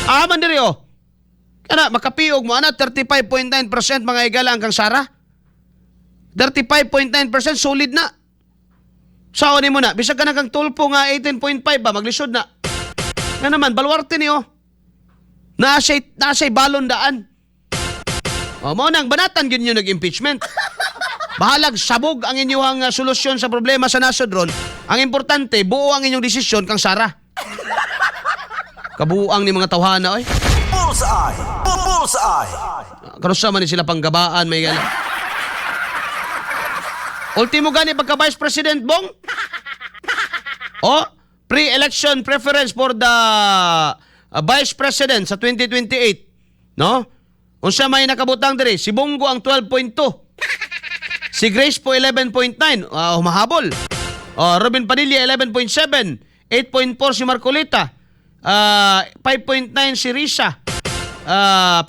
Ah, man diri oh. Kana makapiog mo ana 35.9% mga higala ang kang Sara. 35.9% solid na. Sao ni mo na? Bisag ka na kang Tulfo nga 18.5 ba maglisod na. Nga naman baluarte ni oh. Nasa'y balon daan. O mo nang banatan gyud nyo nag-impeachment. Bahalag sabog ang inyong solusyon sa problema sa nasod ron. Ang importante, buo ang inyong desisyon kang Sara. Kabuang ni mga tawhana oy. Bullseye! Bullseye! Karusa man ni sila panggabaan may gana. Ultimo gani pagka Vice President Bong. O, pre-election preference for the Vice President sa 2028. No? Unsa may nakabutang diri? Si Bong Go ang 12.2. Si Grace Poe 11.9, humahabol. Oh, Robin Padilla 11.7, 8.4 si Marcoleta. 5.9 si Risa. 5%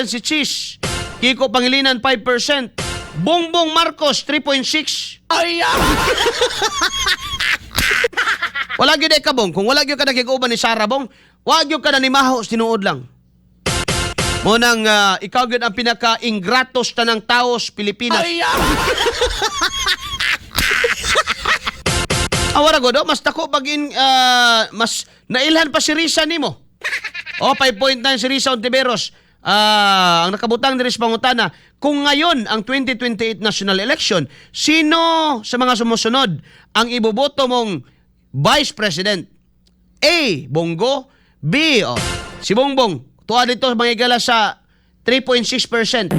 si Chiz. Kiko Pangilinan 5%. Bongbong Marcos 3.6. Ay! Wala gyud ay kabong. Kung wala gyud ka nakig-uban ni Sara Bong, wa gyud ka na ni Maho, tinuod lang. Mo nang ikaw gyud ang pinaka-ingratos tanang tao sa Pilipinas. Ay! Awara god, oh, mas dako pag mas nailhan pa si Risa nimo. Oh, 5.9 si Risa Hontiveros. Ang nakabutang diri sa pangutana, kung ngayon ang 2028 national election, sino sa mga sumusunod ang iboboto mong vice president? A. Bong Go. B. Oh, si Bongbong. Tuwa dito mga higala sa 3.6%.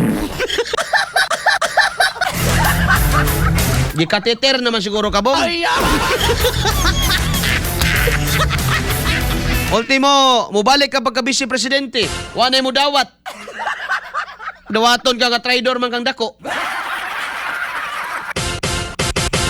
Gikateter naman siguro ka, Bong. Ay! Ultimo, mubalik ka pagka vice presidente. Wa nay mo dawat. Dawaton ka nga traidor man kang dako.